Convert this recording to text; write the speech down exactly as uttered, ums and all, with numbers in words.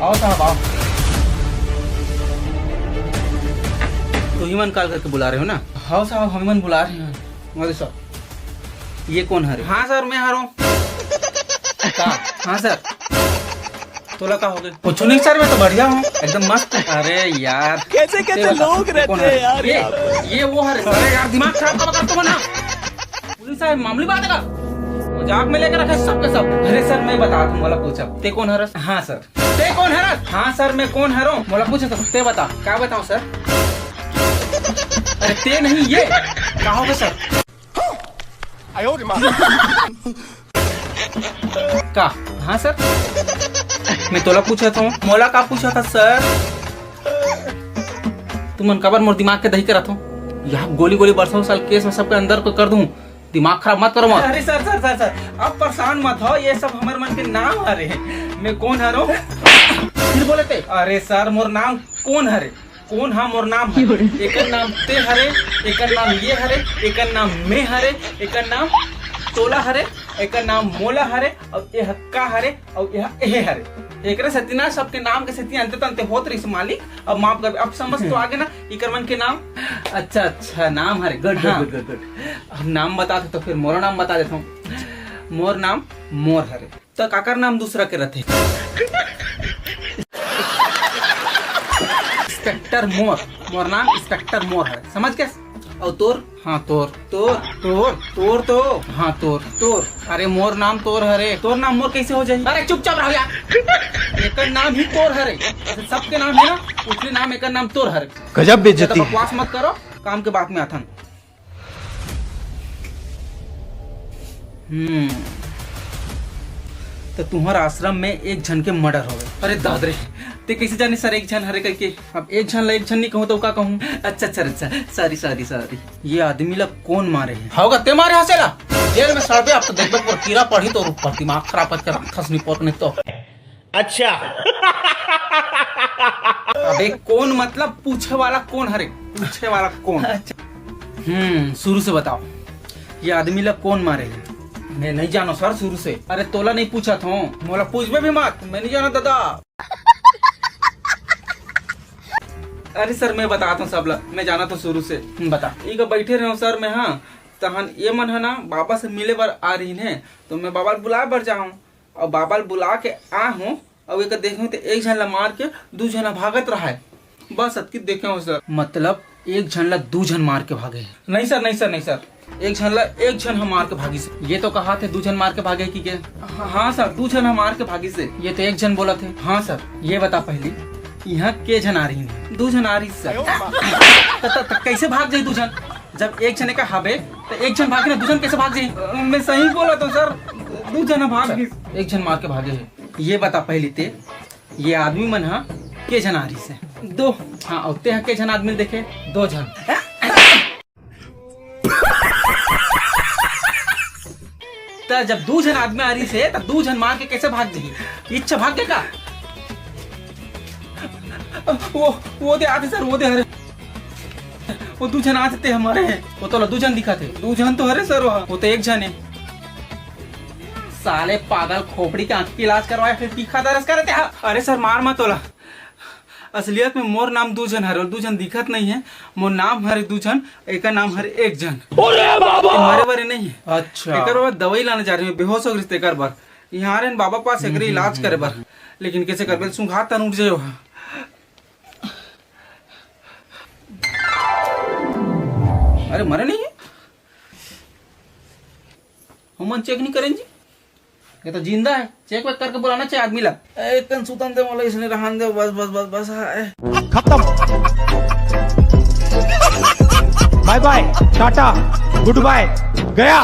आओ साहब, आओ। तुही मन call करके बुला रहे हो ना? हाँ साहब, हम मन बुला रहे हैं। अरे सर, ये कौन हरे? हाँ सर, मैं हरों। का? हाँ सर। तोला का होगे? कुछ नहीं सर, मैं तो बढ़िया हूँ, एकदम मस्त। अरे यार, कैसे कैसे लोग रहते हैं यार, ये, ये वो हरे। अरे यार, दिमाग खराब का करत हो ना। पुलिस आए, मामूली बात है का? मजाक में लेके रखे सबके सब। अरे सर, मैं बता दूं, मोला पूछा, ते कौन हरस? हाँ सर। ते कौन हरस? हाँ सर, मैं कौन हरों? मोला पूछा तो ते बता। का बताऊं सर? अरे ते नहीं, ये का होगे सर? का? हाँ सर, मैं तोला पूछा था। मोला का पूछा था सर? तुमन काबर मोर दिमाग के दही करत हो? यहाँ गोली गोली बरसाओ साल, केस में सबके अंदर को कर दूं। दिमाग खराब मत करो मत। अरे सर, सर, सर, सर, आप परेशान मत हो, ये सब हमर मन के नाम हरे। मैं कौन हरों? फिर बोले ते, अरे सर, मोर नाम कौन हरे? कौन हा मोर नाम हरे? एकर नाम ते हरे, एकर नाम ये हरे, एकर नाम मैं हरे, एकर नाम तोला हरे, एकर नाम मोला हरे, अउ एह का हरे, अउ एह एहे हरे। एकरे सेती ना सबके नाम के सेती अंते तंते होत रहिस मालिक। अब माफ कर, अब समझ तो आगे ना, इकर मन के नाम। अच्छा, अच्छा, नाम हरे, गुड, गुड, हाँ। गुड, गुड, गुड। अब नाम बता दे तो फिर मोरो नाम बता देता हूँ। मोर नाम मोर हरे। त काकर नाम दूसरा के रथे? इंस्पेक्टर मोर, मोर नाम इंस्पेक्टर मोर हरे, समझ के? अउ तोर? हाँ, तोर। तोर? तोर, तोर तो। हाँ, तोर। तोर। अरे, मोर नाम तोर हरे। तोर नाम मोर कैसे हो जाही? अरे, चुपचाप रहो यार। एकर नाम ही तोर हरे। जैसे सबके नाम है ना, उसने नाम, एकर नाम तोर हरे। गजब बेइज्जती। ज्यादा बकवास मत करो, काम के बात में आथन। हम्म, तो तुम्हार आश्रम में एक झन के मर्डर होवे। अरे दाद रे, ते कैसे जाने सर एक झन हरे कहिके? अब एक झन ला एक झन नहीं कहूँ तो का कहूँ? अच्छा, अच्छा, अच्छा, सॉरी, सॉरी, सॉरी। ये आदमी ला कौन मारे है? होगा ते मारे हसेला। जेल में सड़बे, अब तो देखबे पर कीड़ा पड़ी तो ऊपर दिमाग खराब करके रखस नहीं पोक नहीं तो। अच्छा। अबे कौन मतलब पूछे वाला कौन हरे? पूछे वाला कौन? अच्छा। हम्म, शुरू से बताओ, ये आदमी ला कौन मारे है? मैं नहीं जानो सर शुरू से। अरे तोला नहीं पूछा था, मोला पूछबे भी मत, मैं नहीं जाना दादा। अरे सर, मैं बताता हूँ सब ला, मैं जाना तो शुरू से। हम्म, बता। इका बैठे रहे सर मैं, हाँ, तहन ये मन है ना बाबा से मिले बर आ रही है, तो मैं बाबा ला बुलाए बर जाऊँ। अउ बाबा ल बुला के आ हूँ, अउ एकर देखे हूँ त एक झन ला मार के दू झन ह भागत रहाय। बस अतकी देखे हूँ सर। मतलब एक झन ला दू झन मार के भागे हे? नहीं सर, नहीं सर, नहीं सर, एक झन ला एक झन ह मार के भागिस हे। ये तो कहा थे दू झन मार के भागे हे कि के? हाँ, हाँ सर, दू झन ह मार के भागिस हे। ये तो एक झन बोला थे। हाँ सर, ये बता पहली, यहाँ के झन आ रही है? दू झन आ रही सर। त, त, त कैसे भाग जाही दू झन? जब एक झन एका हबे, त एक झन भागे ना, दू झन कैसे भाग जाही? अ, मैं सही बोला तो सर, दू झन भाग गइस। एक झन मार के भागे हे। ये बता पहली ते, ये आदमी मन ह के झन आ रहिस हे? दो। हाँ, अउ ते ह के झन आदमी देखे? दो झन। त जब दू झन आदमी आ रहिस हे, त दू झन मार के कैसे भाग जाही? इच्छा भाग गे का? वो, वो दे आते सर, वो दे हरे। वो दू झन आते ते हमारे हैं। वो तो ला दू झन दिखा थे। दू झन तो हरे सर, वहाँ। वो तो एक झन है। साले पागल खोपड़ी के आँख के इलाज करवाए, फिर तीखा दरस करे ते हा। अरे सर, मार मत तोला। असलियत में मोर नाम दू झन हरे, दू झन दिखत नहीं है। मोर नाम हरे दू झन, एकर नाम हरे एक झन। अरे बाबा! ये मरे वरे नहीं है। अच्छा। एकर बर दवाई लाने जा रहे हैं, बेहोश हो गइस तेकर बर। यहाँ रे बाबा पास एकरे इलाज करे बर। लेकिन कैसे करबे, सुंघात तन उठ जाए वहाँ। अरे मरे नहीं है? हमन चेक नहीं करेन जी, ये तो जिंदा है। चेक वेक करके बुलाना चाहिए आदमी ला। ए, कन सुतन दे मोला, इसने रहन दे, बस, बस, बस, बस, हाँ, ए। खत्म। बाय बाय, टाटा, गुड बाय, गया।